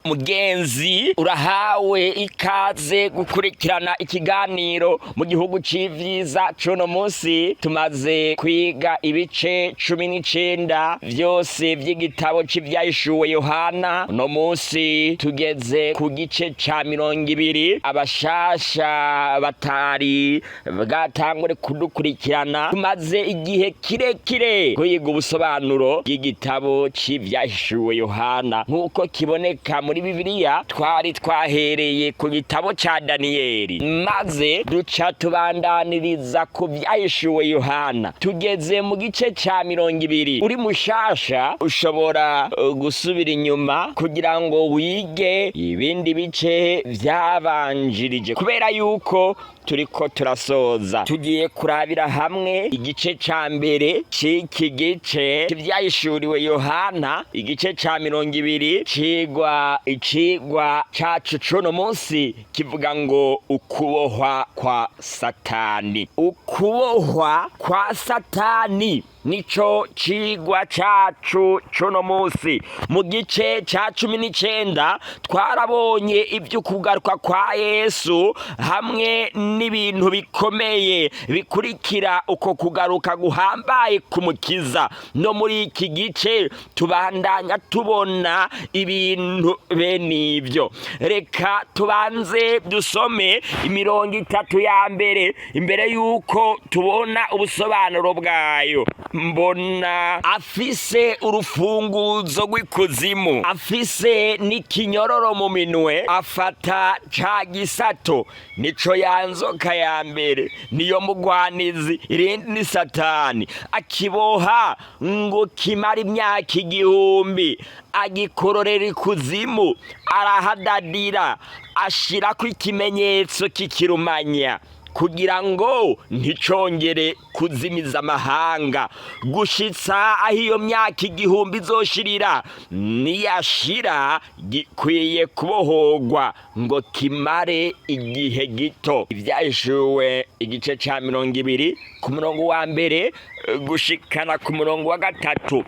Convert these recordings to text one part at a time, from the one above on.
Mugenzi, urahawe ikaze gukurikirana ikiganiro mu gihugu c'ivyiza c'uno munsi. Tumaze kwiga ibice 19 vyose vy'igitabo c'Ivyahishuwe Yohana. Uno munsi tugeze ku gice ca 20. Abashasha batari bwatangure kudukurikirana, tumaze igihe kirekire kwiga ubusobanuro bw'igitabo c'Ivyahishuwe Yohana nk'uko kiboneka muri Bibiliya. Twari twahereye ku gitabo ca Daniyeli, maze duca tubandaniriza ku Vyahishuwe Yohana. Tugeze mu gice ca 20. Uri mushasha, ushobora gusubira inyuma kugira ngo wige ibindi bice vyabanjirije. Kubera yuko turiko turasoza, tugiye kurabira hamwe igice ca mbere c'iki gice c'Ivyahishuriwe Yohana, igice ca 20. Cigwa, icigwa cacu c'uno munsi kivuga ngo ukubohwa kwa Satani. Ukubohwa kwa Satani nico cigwa cacu c'uno munsi. Mu gice ca 19 twarabonye ivy'ukugaruka kwa Yesu hamwe n'ibintu bikomeye bikurikira uko kugaruka guhambaye kumukiza. No muri iki gice tubandanya tubona ibintu bene ibyo. Reka tubanze dusome imirongo itatu ya mbere imbere y'uko tubona ubusobanuro bwayo. Mbona afise urufunguzo rw'ikuzimu, afise n'ikinyororo mu minwe. Afata ca gisato, nico ya nzoka ya mbere, niyo mugwanizi, irindi ni Satani, akiboha ngo kimara imyaka 1000, agikororera ikuzimu, arahadadira, ashirako ikimenyetso kikirumanya kugira ngo nticongere kuzimiza amahanga gushitsa aho iyo myaka 1000 izoshirira. Niyashira, gikwiye kubohorwa ngo kimare igihe gito. Ibyahishuwe igice ca 20, ku murongo wa mbere gushikana ku murongo wa gatatu.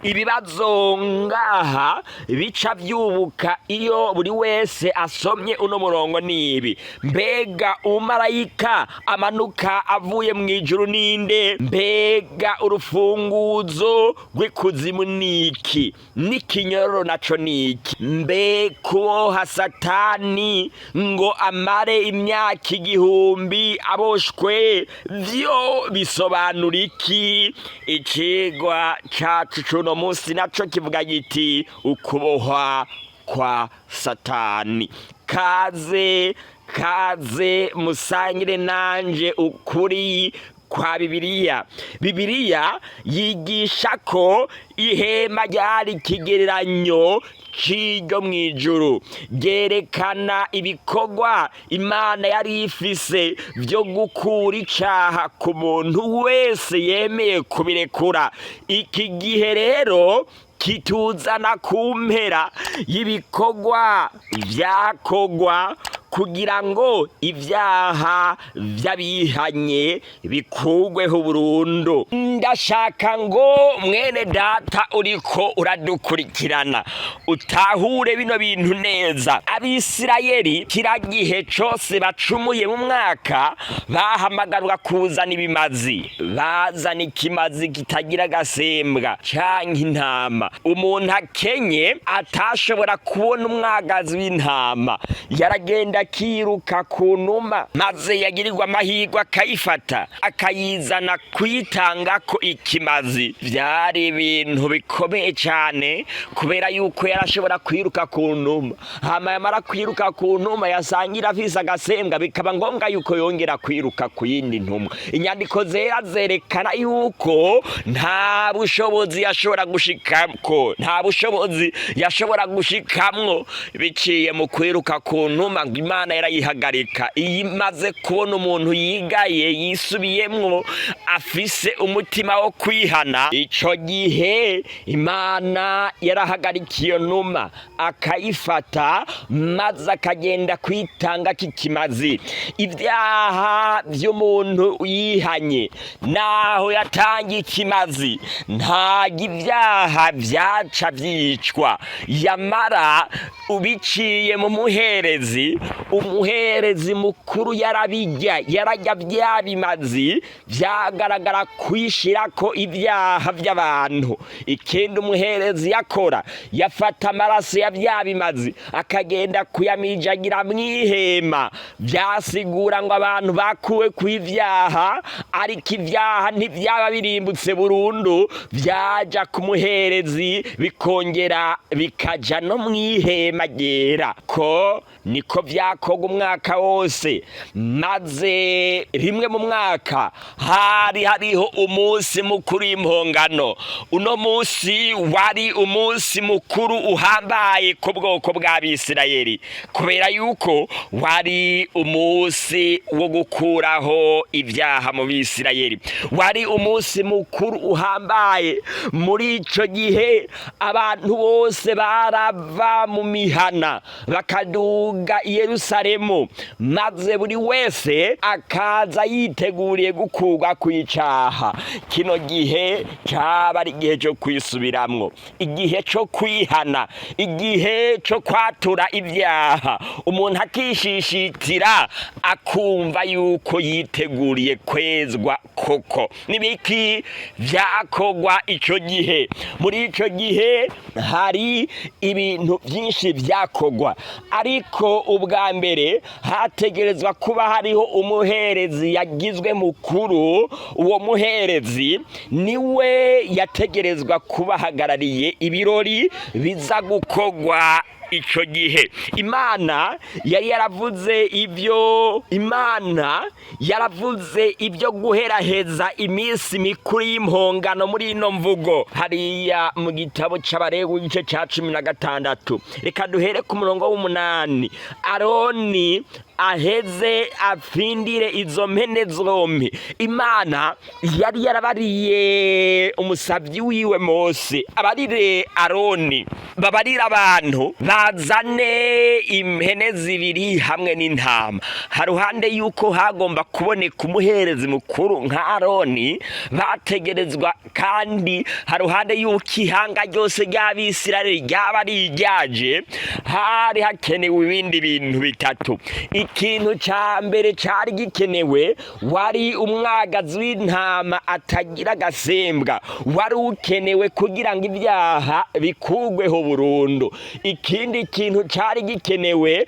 Ibibazo ngaha bica byubuka iyo buri wese asomye uno murongo nibi: mbega umumarayika amanuka avuye mu ijuru ninde? Mbega urufunguzo rw'ikuzimu niki? N'ikinyororo naco niki? Mbe kuboha Satani ngo amare imyaka 1000 aboshwe vyo bisobanura iki? Icigwa cacu c'uno munsi naco kivuga giti: ukubohwa kwa Satani. Kaze, kaze musangire nanje ukuri kwa Bibiliya. Bibiliya yigisha ko ihema ryari ikigereranyo c'iryo mw'ijuru, ryerekana ibikorwa Imana yari ifise vyo gukura icaha ku muntu wese yemeye kubirekura. Iki gihe rero kituzana ku mpera y'ibikorwa vyakorwa kugira ngo ibyaha vy'abihanye bikurweho burundu. Ndashaka ngo mwene data uriko uradukurikirana utahure bino bintu neza. Abisirayeli, kira gihe cose bacumuye mu mwaka, bahamagarwa kuzana ibimazi. Bazana ikimazi kitagira agasembwa canke intama. Umuntu akenye atashobora kubona umwagazi w'intama, yaragenda akiruka ku numa, maze yagirirwa amahirwe akayifata, akayizana kuyitangako ikimazi. Vyari ibintu bikomeye cane, kubera yuko yarashobora kwiruka ku numa, hama yamara kwiruka ku numa yasangira afise agasembwa, bikaba ngombwa yuko yongera kwiruka ku yindi ntumwa. Inyandiko zera zerekana yuko nta bushobozi yashobora gushikako, nta bushobozi yashobora gushikamwo biciye mu kwiruka ku numa ngo Imana yarayihagarika. Iyo imaze kubona umuntu yigaye, yisubiyemwo, afise umutima wo kwihana, ico gihe Imana yarahagarika iyo numa, akayifata maze akagenda kwitanga k'ikimazi. Ibyaha by'umuntu yihanye, naho yatanga ikimazi, ntago ibyaha vyaca vyicwa. Yamara ubiciye mu muherezi, umuherezi mukuru yarabijya, yarajya bya bimazi vyagaragara kwishirako ibyaha by'abantu. Ikindi umuherezi yakora, yafata amaraso ya bya bimazi akagenda kuyamijagira mw'ihema. Vyasigura ngo abantu bakuwe kw'ivyaha, ariko ibyaha ntivyaba birimbutse burundu, vyaja ku muherezi bikongera bikaja no mw'ihema ryera. Ko niko vyakorwa umwaka wose. Maze rimwe mu mwaka hari hariho umunsi mukuru w'impongano. Uno munsi wari umunsi mukuru uhambaye ku bwoko bw'Abisirayeli, kubera yuko wari umunsi wo gukuraho ibyaha mu Bisirayeli. Wari umunsi mukuru uhambaye. Muri ico gihe abantu bose barava mu mihana bakaduga i Yerusalemu, maze buri wese akaza yiteguriye gukurwa kw'icaha. Kino gihe caba ari igihe cyo kwisubiramwo, igihe cyo kwihana, igihe cyo kwatura ibyaha, umuntu akishishitira, akumva yuko yiteguriye kwezwa koko. Nibiki vyakorwa ico gihe? Muri ico gihe hari ibintu vyinshi vyakorwa, ariko ubwa mbere hategerezwa kuba hariho umuherezi yagizwe mukuru. Uwo muherezi niwe yategerezwa kuba ahagarariye ibirori biza gukorwa ico gihe. Imana yari yaravuze ibyo, Imana yaravuze ibyo guheraheza iminsi mikuru y'impongano muri ino mvugo hariya mu gitabo c'Abarewi, igice ca 16. Reka duhere ku murongo w'8. Aroni aheze apfindire izo mpene zompi. Imana yari yarabariye umusavyi wiwe Mose, abarire Aroni, babarire abantu bazane impene zibiri hamwe n'intama. Haruhande yuko hagomba kuboneka umuherezi mukuru nka Aroni, bategerezwa kandi haruhande yuko ihanga ryose ry'Abisirayeli ryaba riryaje, hari hakenewe ibindi bintu bitatu. Ikintu ca mbere cari gikenewe wari umwagazi w'intama atagira agasembwa, wari ukenewe kugira ngo ibyaha bikugweho burundu. Ikindi kintu cari gikenewe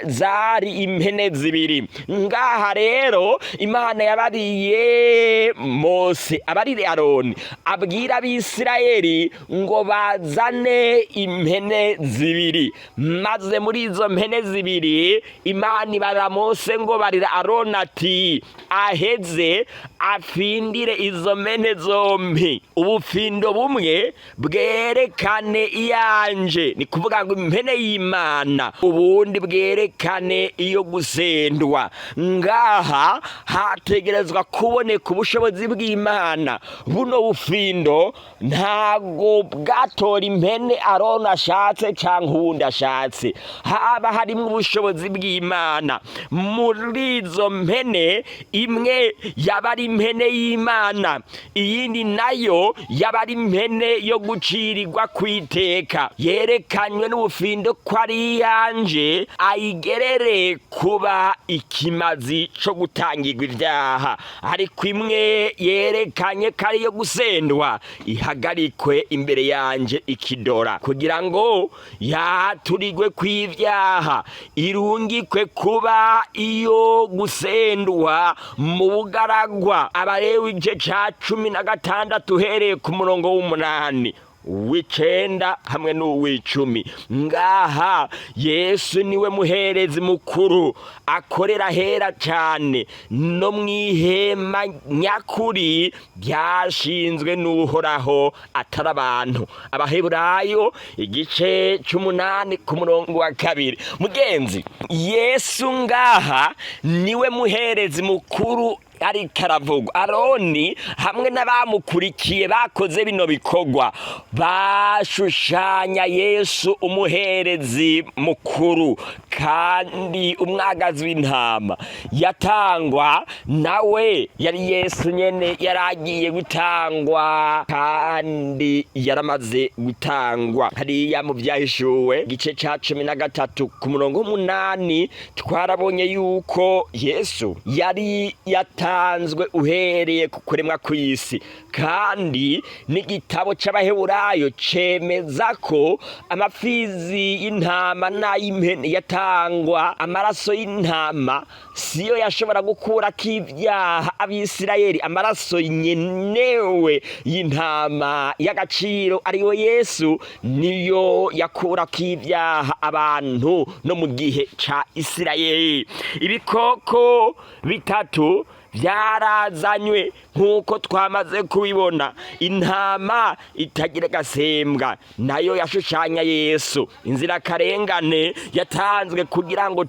zari impene zibiri. Ngaha rero Imana yabariye Mose abarire Aroni abwira Abisirayeli ngo bazane impene zibiri. Maze muri izo mpene zibiri, Imana ibarira Mose ngo barira Aroni ati aheze afindire izo mpene zombi, ubufindo bumwe bwerekane iyanje, ni kuvuga ngo impene y'Imana, ubundi bwerekane iyo gusendwa. Ngaha hategerezwa kuboneka ubushobozi bw'Imana. Buno bufindo ntago bwatora impene Aroni ashatse canke uwundi ashatse, haba harimwo ubushobozi bw'Imana. Muri izo mpene, imwe yaba ari impene y'Imana, iyindi nayo yaba ari impene yo gucirirwa kwiteka, yerekanywe n'ubufindo ko ari iyanje, ayigerere kuba ikimazi co gutangirwa ivyaha, ariko imwe yerekanye ko ari iyo gusendwa ihagarikwe imbere yanje ikidora, kugira ngo yaturirwe kw'ivyaha, irungikwe kuba iyo gusendwa mu bugaragwa. Abalewi igice ca 16 uhereye ku murongo w'8. w'icenda hamwe n'uw'icumi. Ngaha Yesu niwe muherezi mukuru akorera hera cyane no mw'ihema nyakuri ryashinzwe n'Uhoraho atari abantu. Abaheburayo igice c'umunani ku murongo wa 2. Mugenzi, Yesu ngaha niwe muherezi mukuru ariko aravugwa. Aroni hamwe n'abamukurikiye bakoze bino bikorwa bashushanya Yesu umuherezi mukuru, kandi umwagazi w'intama yatangwa nawe yari Yesu nyene yaragiye gutangwa kandi yaramaze gutangwa. Hariya mu Vyahishuwe igice ca 13 ku murongo w'umunani twarabonye yuko Yesu yari yatanzwe uhereye ku kuremwa kw'isi, kandi n'igitabo c'Abaheburayo cemeza ko amapfizi y'intama n'ay'impene yatangwa, amaraso y'intama siyo yashobora gukurako ibyaha Abisirayeli, amaraso nyenewe y'intama y'agaciro ariyo Yesu niyo yakurako ibyaha abantu no mu gihe ca Isirayeli. Ibikoko bitatu byarazanywe nk'uko twamaze kubibona. Intama itagira agasembwa nayo yashushanya Yesu, inzirakarengane yatanzwe kugira ngo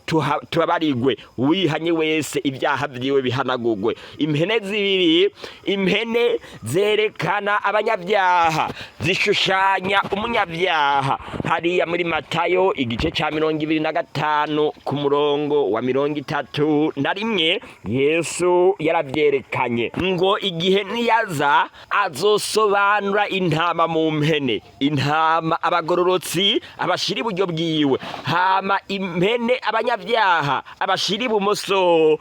tubabarigwe, uwihanye wese ibyaha vyiwe bihanagurwe. Impene zibiri, impene zerekana abanyabyaha, zishushanya umunyabyaha. Hariya muri Matayo igice ca 25 ku murongo wa 31 Yesu yaravyerekanye ngo igihe niyaza azosobanura intama mu mpene, intama abagororotsi abashira iburyo bwiwe, hama impene abanyabyaha abashira ibumoso.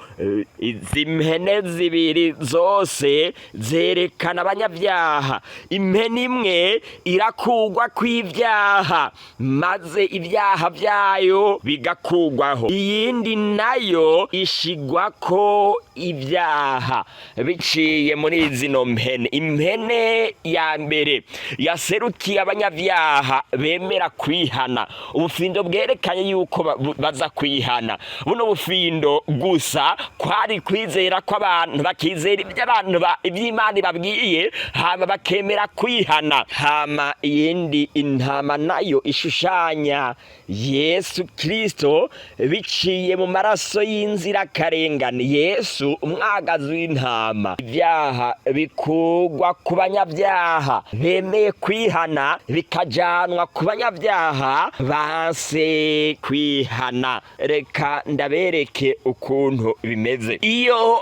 Izi mpene zibiri zose zerekana abanyabyaha. Impene imwe irakugwa kw'ibyaha maze ibyaha vyayo bigakugwaho, iyindi nayo ishigwako ibyaha biciye muri zino mpene. Impene ya mbere yaserukiye abanyabyaha bemera kwihana, ubufindo bwerekanye yuko baza kwihana. Buno bufindo gusa kwari kwizera kw'abantu, bakizera iby'abantu iby'Imana ibabwiye, hama bakemera kwihana. Hama iyindi intama nayo ishushanya Yesu Kristo biciye mu maraso y'inzirakarengane, Yesu umwagazi w'intama. Ibyaha bikugwa ku banyabyaha bemeye kwihana, bikajanwa ku banyabyaha banse kwihana. Reka ndabereke ukuntu bimeze. Iyo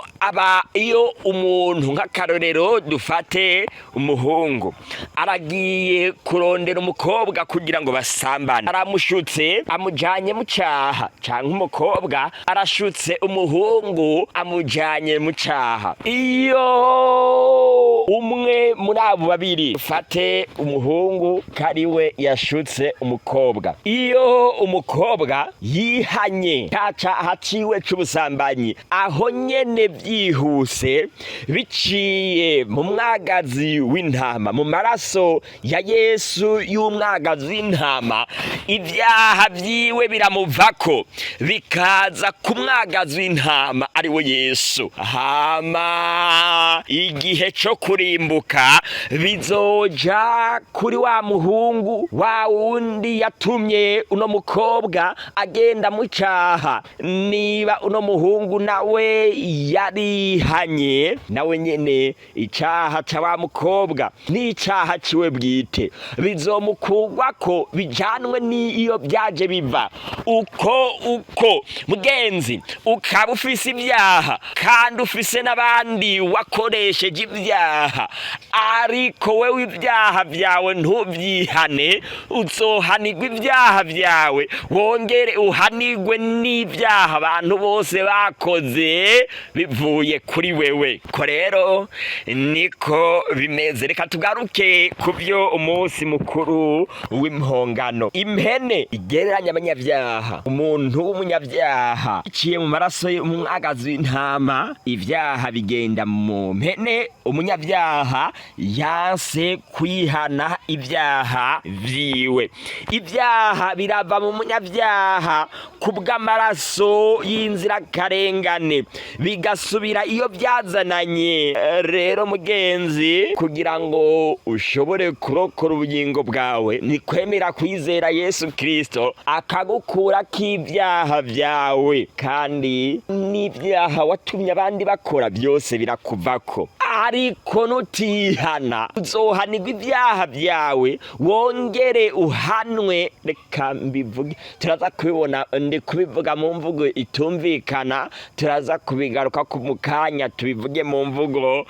umuntu nk'akarorero dufate umuhungu aragiye kurondera umukobwa kugira ngo basambane, aramushutse amujanye mu caha, canke umukobwa arashutse umuhungu amujanye mu caha. Iyo umwe muri abo babiri, ufate umuhungu kariwe yashutse umukobwa, iyo umukobwa yihanye ca caha ciwe c'ubusambanyi, aho nyene vyihuse biciye mu mwagazi w'intama, mu maraso ya Yesu y'umwagazi w'intama, ibyaha vyiwe biramuvako bikaza ku mwagazi w'intama ariwe Yesu. Hama igihe co kurimbuka bizoja kuri wa muhungu wa wundi yatumye uno mukobwa agenda mu caha. Niba uno muhungu nawe yarihanye, nawe nyene icaha ca wa mukobwa n'icaha ciwe bwite bizomukugwako, bijanwe n'iyo byaje biva. Uko mugenzi, ukaba ufise ibyaha kandi ufise n'abandi wakoresheje ibyaha, ariko wewe ibyaha vyawe ntuvyihane, uzohanirwa ibyaha vyawe, wongere uhanirwe n'ibyaha abantu bose bakoze bivuye kuri wewe. Ko rero niko bimeze. Reka tugaruke ku byo umunsi mukuru w'impongano. Impene igereranya abanyabyaha, umuntu w'umunyabyaha iciye mu maraso y'umwagazi w'intama, ibyaha bigenda mu mpene, umunyabyaha Umunyabyaha yanse kwihana ibyaha vyiwe. Ibyaha birava mu munyabyaha kubw'amaraso y'inzirakarengane, bigasubira iyo byazananye. Rero mugenzi, kugira ngo ushobore kurokora ubugingo bwawe, ni kwemera kwizera Yesu Kristo akagukura k'ibyaha byawe, kandi n'ibyaha watumye abandi bakora byose birakuvako. Ariko nutihana, uzohanirwa ibyaha byawe, wongere uhanwe. Reka mbivuge, turaza kubibona, ndi kubivuga mu mvugo itumvikana, turaza kubigaruka ku kanya tubivuge mu mvugo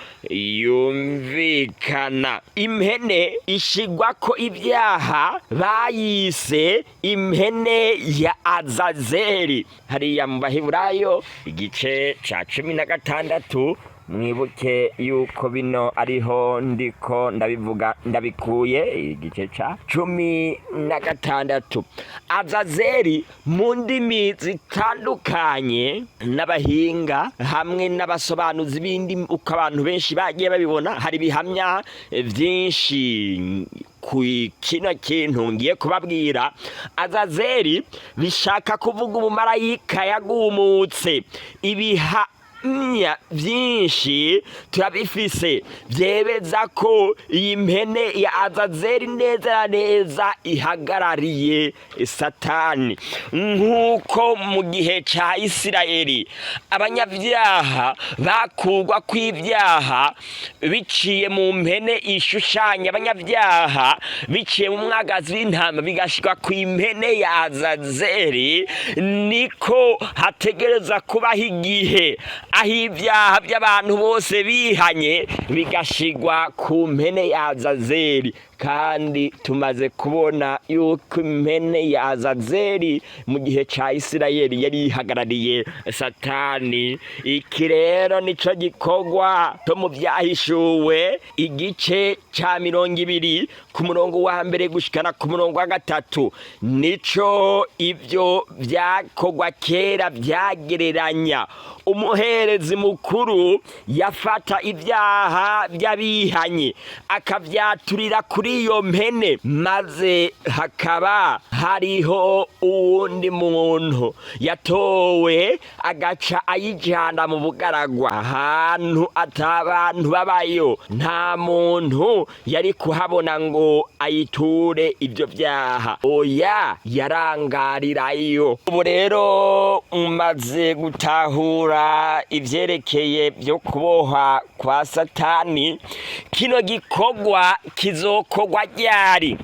yumvikana. Impene ishigwako ibyaha bayise impene ya Azazeli, hariya mu Baheburayo igice ca 16. Mwibuke yuko bino ariho ndiko ndabivuga, ndabikuye igice ca 16. Azazeli mu ndimi zitandukanye n'abahinga hamwe n'abasobanuzi b'indimi, uko abantu benshi bagiye babibona, hari ibihamya vyinshi ku kino kintu ngiye kubabwira. Azazeli bishaka kuvuga umumarayika yagumutse. Ibihamya byinshi turabifise byemeza ko iyi mpene ya Azazeli neza na neza ihagarariye Satani. Nk'uko mu gihe ca Isirayeli abanyabyaha bakurwa kw'ibyaha biciye mu mpene ishushanya abanyabyaha, biciye mu mwagazi w'intama bigashirwa kw'impene ya Azazeli, niko hategereza kubaho igihe aho ibyaha by'abantu bose bihanye bigashigwa ku mpene ya Azazeli. Kandi tumaze kubona yuko impene ya Azazeli mu gihe ca Isirayeli yari ihagarariye Satani. Iki rero nico gikorwa cyo mu Vyahishuwe igice ca 20, ku murongo wa mbere gushikana ku murongo wa gatatu. Nico ivyo vyakorwa kera vyagereranya. Umuherezi mukuru yafata ibyaha by'abihanye akavyaturira kuri iyo mpene, maze hakaba hariho uwundi muntu yatowe agaca ayijana mu bugaragwa, ahantu atabantu babayo. Nta muntu yari kuhabona ngo ayiture ibyo byaha, oya, yarangarirayo. Ubu rero umaze gutahura ivyerekeye byo kuboha kwa Satani. Kino gikorwa kizokorwa ryari?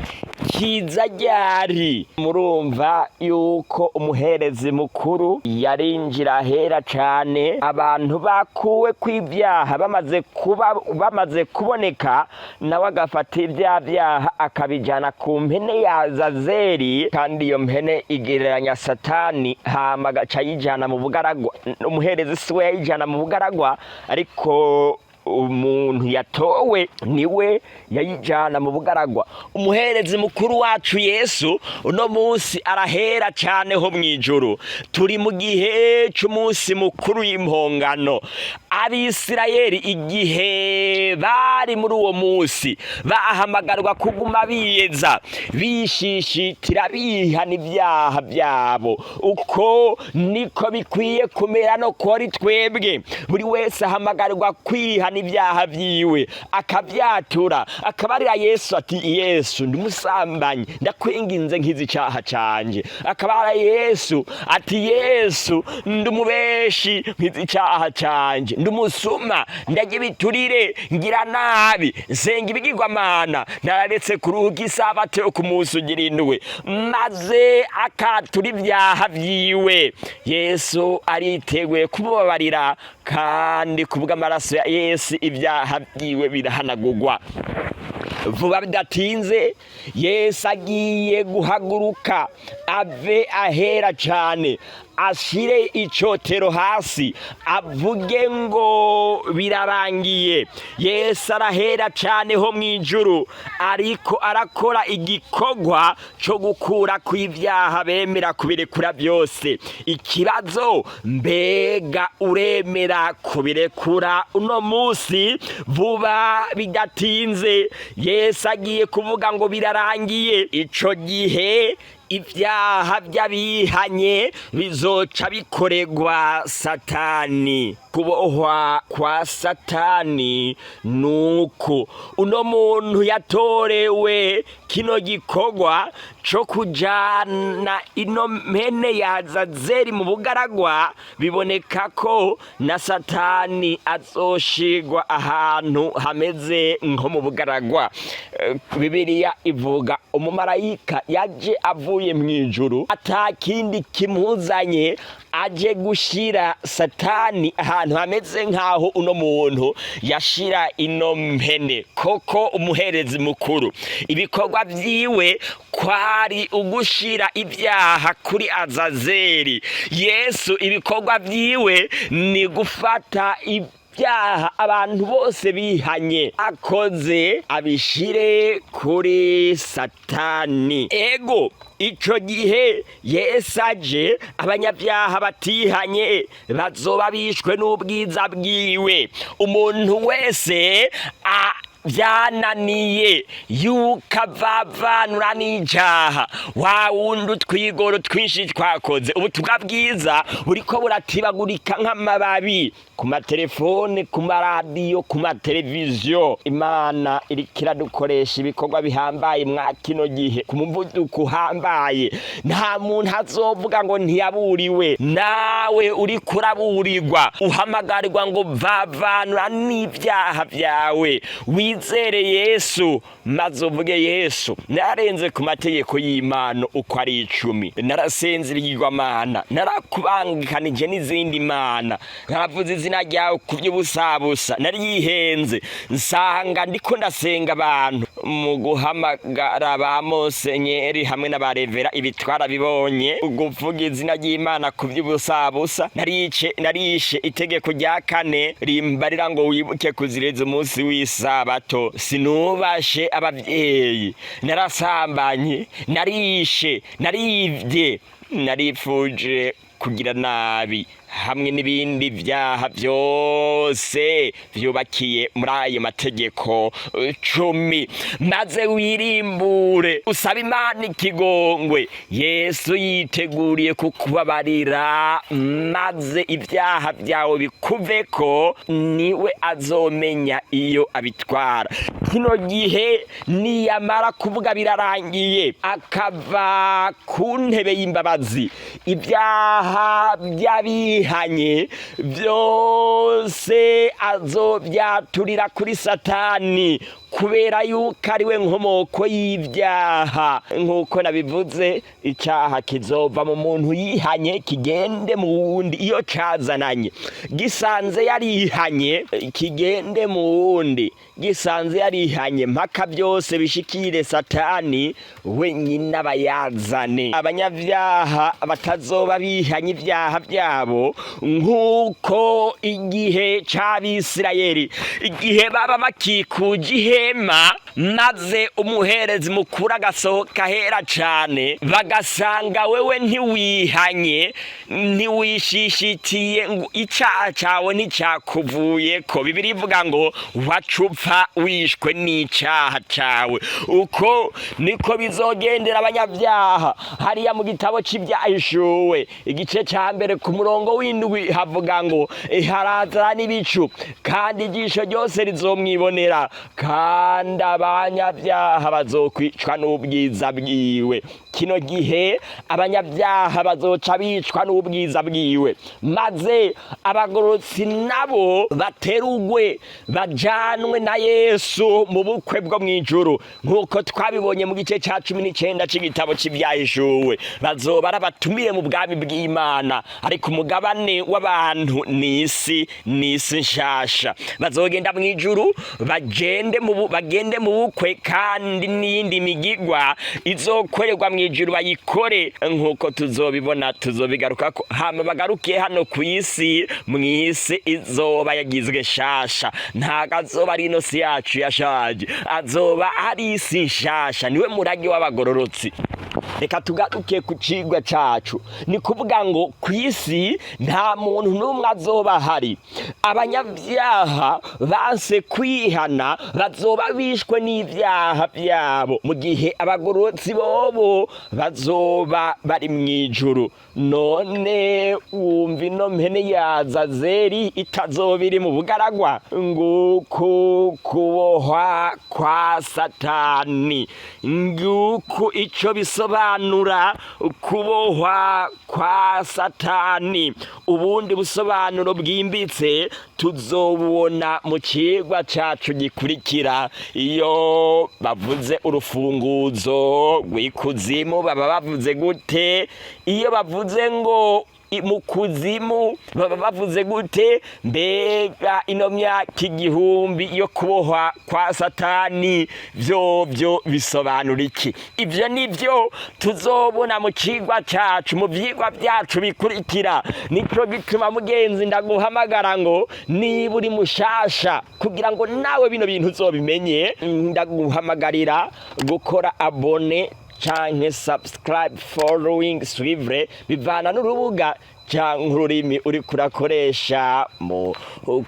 Kiza ryari? Murumva yuko umuherezi mukuru yarinjira ahera cane abantu bakuwe kw'ibyaha bamaze kuboneka, nawe agafata ibya byaha akabijana ku mpene ya Azazeli, kandi iyo mpene igereranya Satani, hama agaca ayijana mu bugaragwa. Umuherezi siwe yayijana mu bugaragwa, ariko umuntu yatowe niwe yayijana mu bugaragwa. Umuherezi mukuru wacu Yesu uno munsi arahera cane ho mw'ijuru. Turi mu gihe c'umunsi mukuru w'impongano. Abisirayeli igihe bari muri uwo munsi bahamagarwa kuguma biyeza, bishishitira, bihana ibyaha byabo. Uko niko bikwiye kumera no kuri twebwe. Buri wese ahamagarwa kwihana ibyaha vyiwe, akavyatura, akabarira Yesu ati: "Yesu, ndi umusambanyi, ndakwinginze nkiza icaha canje." Akabara Yesu ati: "Yesu, ndi umubeshi, nkiza icaha canje. Ndi umusuma, ndarya ibiturire, ngira nabi, nsenga ibigirwamana, nararetse kuruhuka isabato yo ku munsi ugira indwi." Maze akatura ibyaha vyiwe. Yesu ariteguye kumubabarira, kandi kubw'amaraso ya Yesu ibyaha vyiwe birahanagurwa. Vuba bidatinze Yesu agiye guhaguruka ave ahera cane. ashire icotero hasi, avuge ngo birarangiye. Yesu arahera cane ho mw'ijuru, ariko arakora igikorwa co gukura kw'ivyaha bemera kubirekura byose. Ikibazo, mbega uremera kubirekura uno munsi? Vuba bidatinze Yesu agiye kuvuga ngo birarangiye. Ico gihe ibyaha by'abihanye bizoca bikoregwa Satani. Kubohwa kwa Satani nuko uno muntu yatorewe kino gikorwa co kujana ino mpene ya Azazeli mu bugaragwa, biboneka ko na Satani azoshigwa ahantu hameze nko mu bugaragwa. Bibiliya ivuga umumarayika yaje avuye mu ijuru, ata kindi kimuzanye, aje gushira Satani ahantu hameze nk'aho uno muntu yashira ino mpene. Koko umuherezi mukuru ibikorwa vyiwe kwari ugushira ibyaha kuri Azazeli. Yesu ibikorwa vyiwe ni gufata ibyaha abantu bose bihanye akoze, abishire kuri Satani. Ego, ico gihe Yesu aje, abanyabyaha batihanye bazoba bishwe n'ubwiza bwiwe. Umuntu wese byananiye yuko avavanura n'icaha, wa wundi utwigoro twinshi twakoze, ubutumwa bwiza buriko buratibagurika nk'amababi ku matelefone, ku maradiyo, ku mateleviziyo. Imana iriko iradukoresha ibikorwa bihambaye mwa kino gihe ku muvuduko uhambaye. Nta muntu azovuga ngo ntiyaburiwe. Nawe uriko uraburirwa, uhamagarirwa ngo vavanura n'ibyaha vyawe, wizere Yesu, maze uvuge: "Yesu, nararenze ku mategeko y'Imana uko ari 10, narasenze ibigirwamana, narakubangikanije n'izindi mana, naravuze izina ryawe ku by'ubusabusa, nariyihenze nsanga ndiko ndasenga abantu." Mu guhamagara ba musenyeri hamwe n'abarevera, ibi twarabibonye, kuvuga izina ry'Imana ku by'ubusabusa. Narishe itegeko rya kane rimbarira ngo wibuke kuziriza umunsi w'isabato, sinubashe abavyeyi, narasambanye, narishe, narivye, narifuje kugira nabi, hamwe n'ibindi vyaha vyose vyubakiye muri ayo mategeko 10, maze wirimbure usaba Imana ikigongwe. Yesu yiteguriye kukubabarira, maze ibyaha vyawe bikuveko. Niwe azomenya iyo abitwara. Kino gihe niyamara kuvuga birarangiye, akava ku ntebe y'imbabazi, ibyaha by'abihanye byose azobyaturira kuri Satani, kubera yuko ariwe nkomoko y'ibyaha. Nk'uko nabivuze, icyaha kizova mu muntu yihanye kigende mu wundi. Iyo cazananye gisanze yarihanye, kigende mu wundi gisanze yarihanye, mpaka byose bishikire Satani wenyine abayazane. Abanyabyaha batazoba bihanye ibyaha byabo, nk'uko igihe c'Abisirayeli, igihe baba bakikuje ihema, maze umuherezi mukuru agasohoka ahera cane, bagasanga wewe ntiwihanye, ntiwishishitiye, ngo icaha cawe nticakuvuyeko, Bibiliya ivuga ngo wacupfa wishwe n'icaha cawe. Uko niko bizogendera abanyabyaha. Hariya mu gitabo c'Ivyahishuwe, igice ca mbere ku murongo w'7, havuga ngo haraza n'ibicu, kandi ijisho ryose rizomwibonera, kandi abanyabyaha bazokwicwa n'ubwiza bwiwe. Kino gihe abanyabyaha bazoca bicwa n'ubwiza bwiwe, maze abagororotsi nabo baterugwe bajanwe na Yesu mu bukwe bwo mw'ijuru, nk'uko twabibonye mu gice ca 19 c'igitabo c'Ivyahishuwe. Bazoba ari abatumire mu bwami bw'Imana. w'Imana, ariko umugabane w'abantu ni isi, ni isi nshasha. Bazogenda mu ijuru, bagende mu bukwe, kandi n'iyindi migigwa izokorerwa mu ijuru bayikore nk'uko tuzobibona, tuzobigarukako. Hama bagaruke hano ku isi, mu isi izoba yagizwe nshasha. Ntago azoba ari ino si yacu yashaje, azoba ari isi nshasha. Niwe murage w'abagororotsi. Reka tugaruke ku cigwa cacu. Ni kuvuga ngo ku isi nta muntu n'umwe azoba ahari. Abanyabyaha banse kwihana bazoba bishwe n'ibyaha byabo, mu gihe abagororotsi bobo bazoba bari mu ijuru. None wumva ino mpene ya Zazeri itazoba iri mu bugaragwa? Nguku kubohwa kwa Satani, nguku ico bisobanura kubohwa kwa Satani. Ubundi busobanuro bwimbitse tuzobubona mu cigwa cacu gikurikira. Iyo bavuze urufunguzo rw'ikuzimu baba bavuze gute? Iyo bavuze ngo mu kuzimu baba bavuze gute? Mbega ino myaka 1000 yo kubohwa kwa Satani vyovyo bisobanura iki? Ivyo nivyo tuzobona mu cigwa cacu, mu vyigwa vyacu bikurikira. Nico gituma, mugenzi, ndaguhamagara ngo niba uri mushasha, kugira ngo nawe bino bintu uzobimenye, ndaguhamagarira gukora abonner canke subscribe, following, suivre, bivana n'urubuga canke ururimi uriko urakoresha mu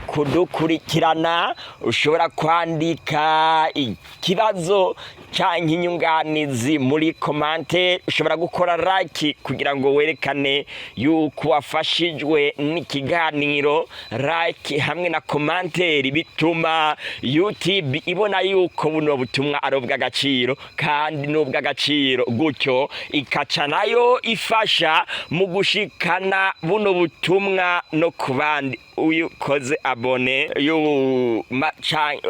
kudukurikirana. Ushobora kwandika ikibazo canke inyunganizi muri commentaire. Ushobora gukora like kugira ngo werekane yuko wafashijwe n'ikiganiro. Like hamwe na commentaire bituma YouTube ibona yuko buno butumwa ari ubw'agaciro, kandi n'ubw'agaciro, gutyo ikaca nayo ifasha mu gushikana buno butumwa no ku bandi. Uyu ukoze abonner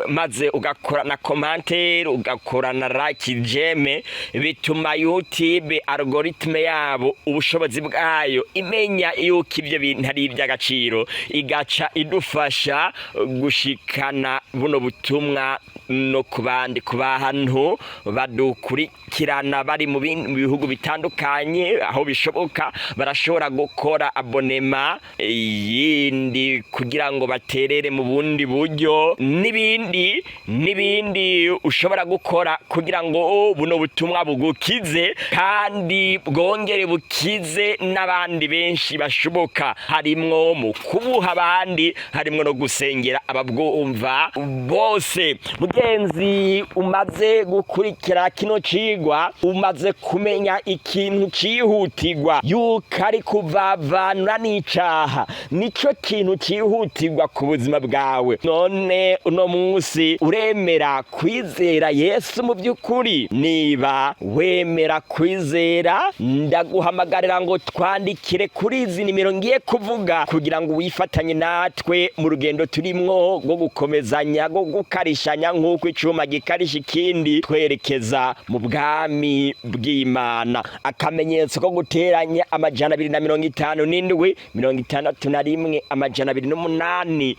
maze ugakora na commentaire, ugakora na like, j'aime, bituma YouTube, algorithme yabo, ubushobozi bwayo, imenya yuko ibyo bintu ari iby'agaciro, igaca idufasha gushikana buno butumwa no ku bandi, ku bantu badukurikirana bari mu bihugu bitandukanye. Aho bishoboka barashobora gukora abonnement yindi kugira ngo baterere mu bundi buryo, n'ibindi n'ibindi ushobora gukora kugira ngo buno butumwa bugukize kandi bwongere bukize n'abandi benshi bashoboka, harimwo mu kubuha abandi, harimwo no gusengera ababwumva bose. Mugenzi umaze gukurikira kino cigwa, umaze kumenya ikintu cihutirwa, yuko ari kuvavanura n'icaha. Nico kintu cihutirwa ku buzima bwawe. None uno munsi uremera kwizera Yesu mu by'ukuri? Niba wemera kwizera, ndaguhamagarira ngo twandikire kuri izi nimero ngiye kuvuga, kugira ngo wifatanye natwe mu rugendo turimwo rwo gukomezanya, rwo gukarishanya nk'uko icuma gikarisha ikindi, twerekeza mu bwami bw'Imana. Akamenyetso ko guteranya: 257 61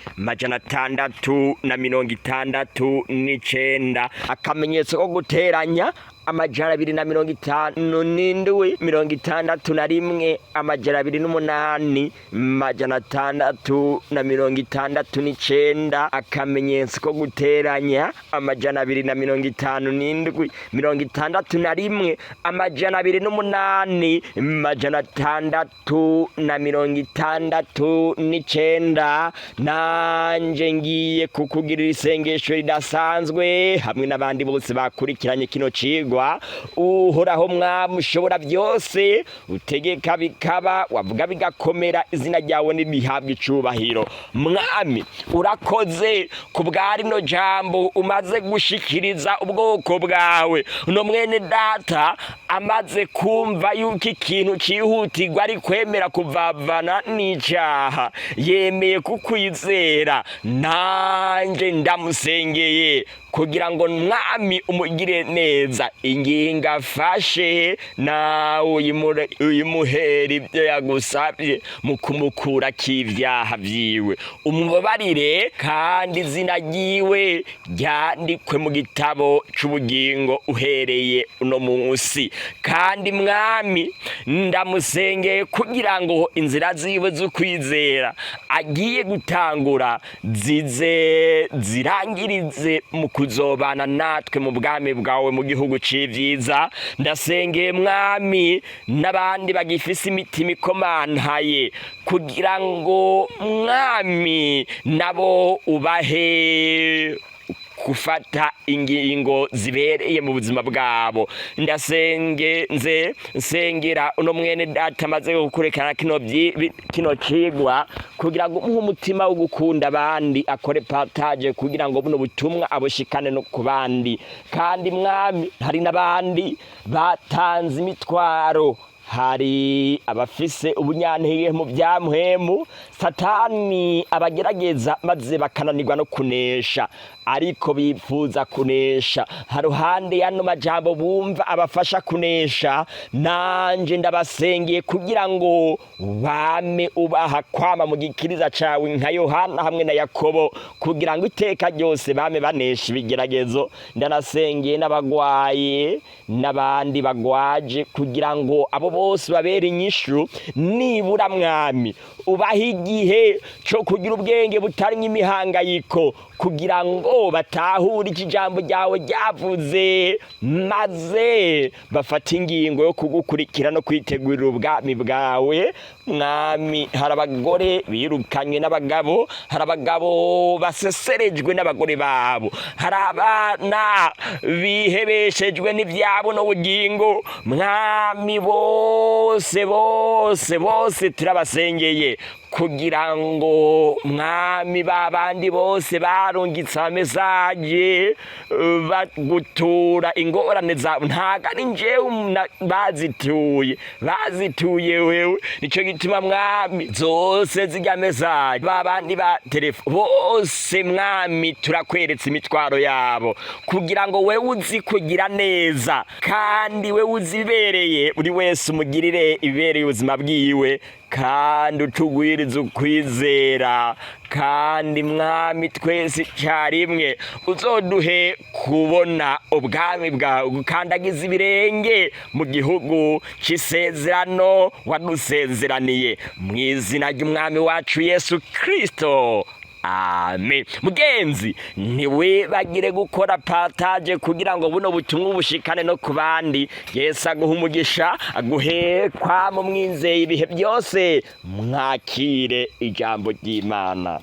208 669. Akamenyetso ko guteranya: 257 61 208 669. Akamenyetso ko guteranya: 257 61 208 669. Nanje ngiye kukugirira isengesho ridasanzwe hamwe n'abandi bose bakurikiranye kino cigwa. Uhoraho Mwami ushobora byose, utegeka bikaba, wavuga bigakomera, izina ryawe nirihabwa icubahiro. Mwami, urakoze ku bwa rino jambo umaze gushikiriza ubwoko bwawe. Uno mwene data amaze kumva yuko ikintu cihutirwa ari kwemera kuvavana n'icaha, yemeye kukwizera. Nanje ndamusengeye kugira ngo, Mwami, umugire neza. Ingingo afashe nawe uyimuhera ibyo yagusabye mu kumukurako ibyaha vyiwe, umubabarire kandi izina ryiwe ryandikwe mu gitabo c'ubugingo uhereye uno munsi. Kandi mwami, ndamusengeye kugira ngo inzira ziwe z'ukwizera agiye gutangura zize zirangirize mu kuzobana natwe mu bwami bwawe mu gihugu c'ivyiza. Ndasengeye mwami n'abandi bagifise imitima ikomantaye kugira ngo mwami nabo ubahe gufata ingingo zibereye mu buzima bwabo. Ndasenge nze nsengera uno mwene data amaze gukurikirana kino cigwa kugira ngo umuhe umutima wo gukunda abandi, akore partage kugira ngo buno butumwa abushikane no ku bandi. Kandi mwami, hari n'abandi batanze imitwaro, hari abafise ubunyantege mu bya mpwemu, satani abagerageza maze bakananirwa no kunesha, ariko bifuza kunesha. Haruhande y'ano majambo bumva abafasha kunesha, nanje ndabasengeye kugira ngo bame ubaha kwama mu gikiriza cawe nka Yohana hamwe na Yakobo, kugira ngo iteka ryose bame banesha ibigeragezo. Ndanasengeye n'abagwaye n'abandi bagwaje kugira ngo abo bose babere inyishu. Nibura mwami ubaha igihe cyo kugira ubwenge butarimwo imihangayiko kugira ngo batahure iki jambo ryawe ryavuze, maze bafate ingingo yo kugukurikira no kwitegurira ubwami bwawe. Mwami, hari abagore birukanywe n'abagabo, hari abagabo baseserejwe n'abagore babo, hari abana bihebeshejwe n'ibyabo n'ubugingo. Mwami, bose bose bose turabasengeye kugira ngo mwami babandi bose barungitse amamessage bagutura ingorane zawe, ntago ari njyewe bazituye, bazituye wewe. Nico gituma mwami zose zirya message, babandi ba telefone bose, mwami turakweretse imitwaro yabo kugira ngo wewe uzi kugira neza kandi wewe uzibereye buri wese umugirire ibibereye ubuzima bwiwe, kandi utugwirize ukwizera. Kandi mwami, twese icyarimwe uzoduhe kubona ubwami bwawe, gukandagiza ibirenge mu gihugu cy'isezerano wadusezeraniye, mu izina ry'umwami wacu Yesu Kristo, amen. Mugenzi, ntiwibagire gukora partage kugira ngo buno butumwa bushikane no ku bandi. Yesu aguha umugisha, aguhe kwama umwizeye ibihe byose. Mwakire ijambo ry'Imana.